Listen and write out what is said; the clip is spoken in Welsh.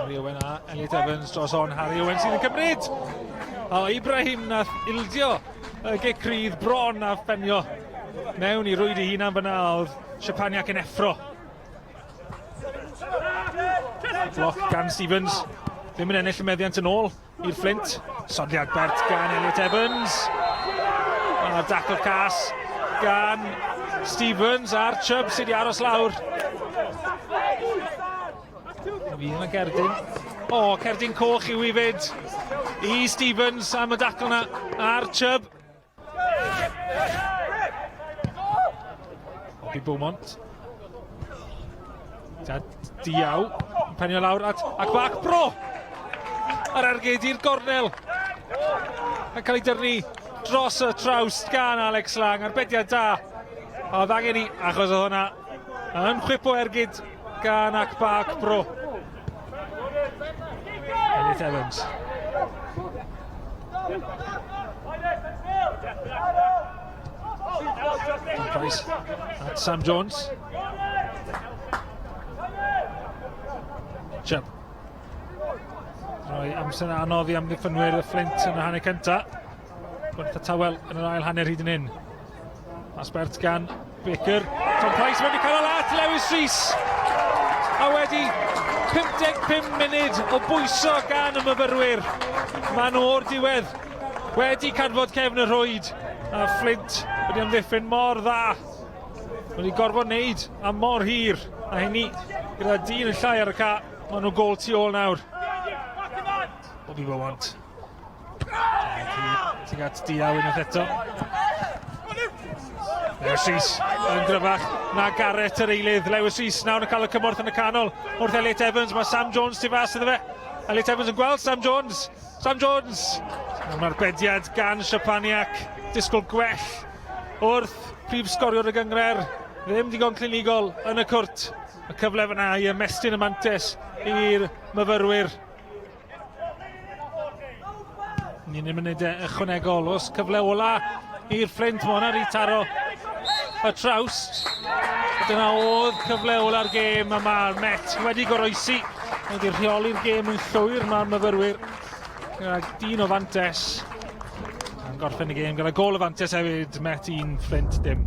Harry Owen a Elliot Evans dros on. Harry Owen sydd yn cymryd! O, Ibrahim nath ildio y gic rydd bron a phenio mewn i rwyd ei hunan fyna oedd Siapaniac yn effro. Bloc gan Stevens. Ddim yn ennill y meddiant yn ôl i'r Flint. Sodliad bert gan Elliot Evans. A dacl cas gan Stevens a'r Chubb sydd wedi aros lawr. Fi yna gerdyn. O, oh, cerdyn coch i'w i fyd. I Stevens am y dacl na a'r Chubb. Bobby Beaumont. Dad Diaw. Yn penio lawr at ac bac bro. Yr ergyd i'r gornel. Yn cael ei dyrnu dros y trawst gan Alex Lang. Arbediad da. A oedd angen i, achos oedd hwnna yn chwip o ergyd gan ac bac bro. Elliot Evans. Tom Price at Sam Jones. Chubb. Rhoi amser anodd i amddiffynwyr y Flint yn y hanner cyntaf. Gwertha tawel yn yr ail hanner hyd yn hyn. Asbert gan Baker. Tom Price wedi cael y lat, Lewis Rees. A wedi 55 munud o bwyso gan y myfyrwyr. Maen nhw o'r diwedd wedi canfod cefn y rhwyd. A Flint wedi amddiffyn mor dda. Wedi gorfod wneud am mor hir. A hynny gyda dyn yn llai ar y ca. Maen nhw gol tu ôl nawr. Bobby Beaumont. Tuag at Diaw unwaith eto. Lewis Rees yn gryfach na Garrett yr eilydd. Lewis Rees nawr yn cael y cymorth yn y canol wrth Elliot Evans. Mae Sam Jones tu fas iddo fe. Elliot Evans yn gweld Sam Jones. Sam Jones! Mae'r bediad gan Siapaniac. Disgwyl gwell wrth prif sgoriwr y gyngrer. Ddim digon clinigol yn y cwrt. Y cyfle fyna i ymestyn y mantes i'r myfyrwyr. Ni'n munudau ychwanegol. Os cyfle ola i'r Fflint, mae hwnna wedi taro y trawst. Dyna oedd cyfle ola'r gêm a mae'r Met wedi goroesi. Wedi rheoli'r gêm yn llwyr mae'r myfyrwyr. Gyda dyn o fantes. Yn gorffen y gêm gyda gol o fantes hefyd, Met 1, Fflint dim.